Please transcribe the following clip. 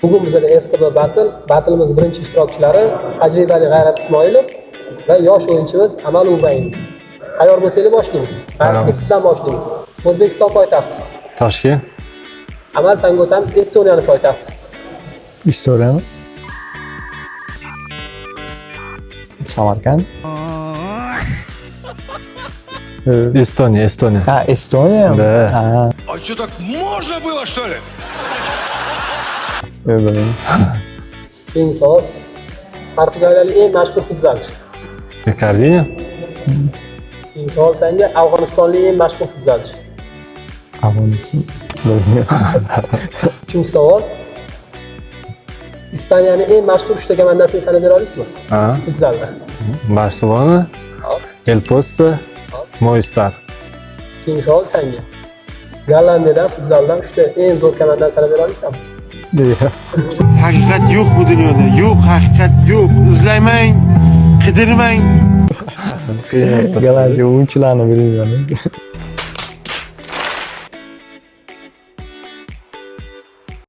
Bugun bizada SKB Battle, Battle'imiz birinchi ishtirokchilari tajribali G'ayrat Ismoilov va yosh o'yinchimiz Amal Ubaynov. Tayyor bo'lsanglar, boshlaymiz. G'ayratga, sizdan boshlaymiz. O'zbekiston poytaxti. Toshkent. Amal, sanga o'tamiz. Estoniyani poytaxti. Estoniyami? Samarqand. Estoniya, Estoniya. Ha, Estoniya. Да. Ha, А что, так можно было, что ли? Yo'q, bilmayman. Keyingi savol. Portugaliyalik eng mashhur futzalchi. Rikardinho. Keyingi savol senga: Afg'onistonlik eng mashhur futzalchi. Afg'oniston. Bilmayman. Uchinchi savol. Ispaniyani eng mashhur uchta komandasini sanab bera olasizmi? Ha. Futzalda. Barselona, Hop. El Pozo, Movistar. Keyingi savol senga. Gollandiyadan futzaldan uchta eng zo'r komandani sanab bera olasizmi? Yo'q. Haqiqat yo'q bu dunyoda. Yo'q, haqiqat yo'q. Izlamang, qidirmang. Gollandiya o'yinchilarni bilmayman.